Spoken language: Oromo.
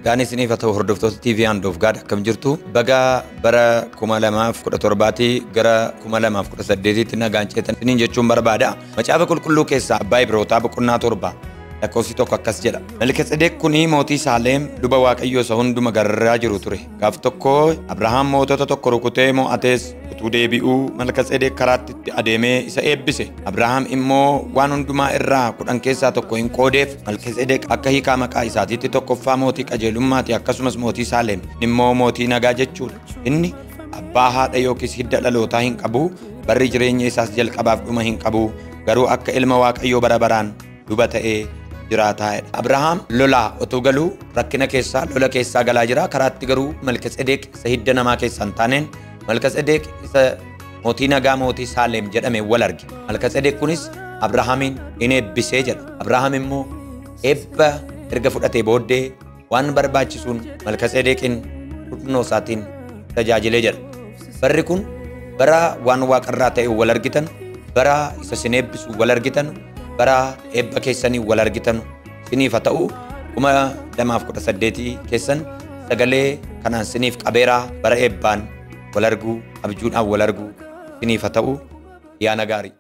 Nagaan isiniif haa ta'u hordoftoota TV Hand of God akkam jirtu. Baga bara 2017 gara 2018tti nagaan ceetan isiniin jechuun barbaada. Macaafa qulqulluu keessaa Abbaa Ibrootaa boqonnaa 7 lakkoofsi 1 akkas jedha. Malkiisedeq kuni mootii Saaleem luba Waaqayyoo isa hunduma gararraa jiru ture. Gaaf tokko Abrahaam mootota tokko rukutee mo'atees utuu deebi'uu Malkiisedeq karaatti itti adeemee isa eebbise. Abrahaam immoo waan hundumaa irraa 10 keessaa 1 hin qoodeef. Malkiisedeq akka hiikaa maqaa isaatiitti tokkoffaa mootii qajeelummaati akkasumas mootii Saaleem immoo mootii nagaa jechuudha. Inni abbaa haadha yookiis hidda dhalootaa hin qabu, barri jireenya isaas jalqabaaf dhuma hin qabu, garuu akka ilma Waaqayyoo bara baraan luba ta'ee jiraataa'edha. Abrahaam lolaa otoo galuu rakkina keessaa lola keessaa galaa jira. Karaatti garuu Malkiisedeq isa hidda namaa keessaa hin taaneen Malkiisedeq isa mootii nagaa mootii Saaleem jedhame wal arge. Malkiisedeq kunis Abrahaamiin in eebbisee jedha. Abrahaam immoo eebba erga fudhatee booddee waan barbaachisuun Malkiisedeqin fudhannoo isaatiin tajaajilee jedha. Barri kun bara waan waaqarraa ta'e wal argitan, bara isa sin eebbisu wal argitan, bara eebba keessanii wal argitan siniif haa ta'u. 2018 keessan sagalee kanaan siniif qabeeraa bara eebbaan wal arguu, abjuudhaan wal arguu siniif haa ta'u. Yaana gaarii.